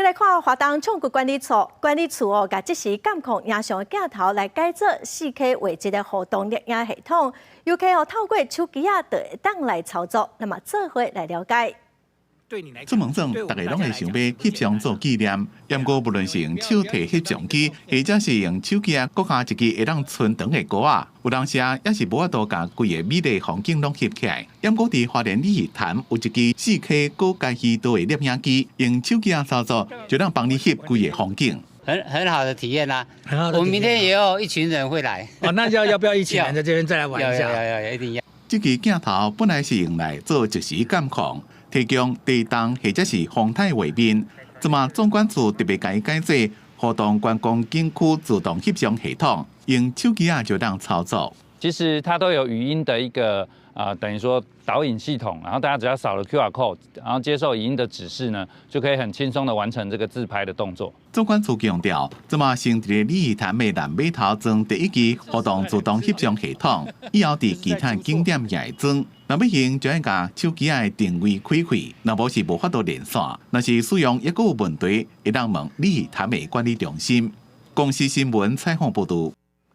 來看華東唱區管理處，管理處哦，共即時監控影像鏡頭來改做 4K 畫質的互動攝影系統，遊客哦透過手機仔就會當來操作，那麼做伙來了解。出門耍，逐家攏會想欲翕相做紀念。毋過，無論是用手提翕相機，或者是用手機仔，閣加一支會當存檔的膏仔，有當時也是無法度共規個美麗風景攏翕起來。毋過，佇花蓮鯉魚潭有一支 4K 高解析度的攝影機，用手機仔操作，就能幫你翕規個風景。很好的體驗啦。很好的。我們明天也有一群人會來。哦，那要不要一群人在這邊再來玩一下？要要要，一定要。這支鏡頭本來是用來做即時監控，提供地動或者是風颱畫面。這馬總管處特別共伊改做互動觀光景區自動翕相系統，用手機仔就能操作。其實它都有語音的一個等於說導引系統，然後大家只要掃了 QR code，然後接受語音的指示呢，就可以很輕鬆的完成這個自拍的動作。總管處強調，這馬先佇鯉魚潭的南碼頭裝第一支互動自動翕相系統，以後佇其他景點也會裝。若欲用，就愛共手機仔的定位開啟，若無是無法度連線。若是使用猶閣有問題，會當問鯉魚潭的管理中心。公視新聞採訪報導。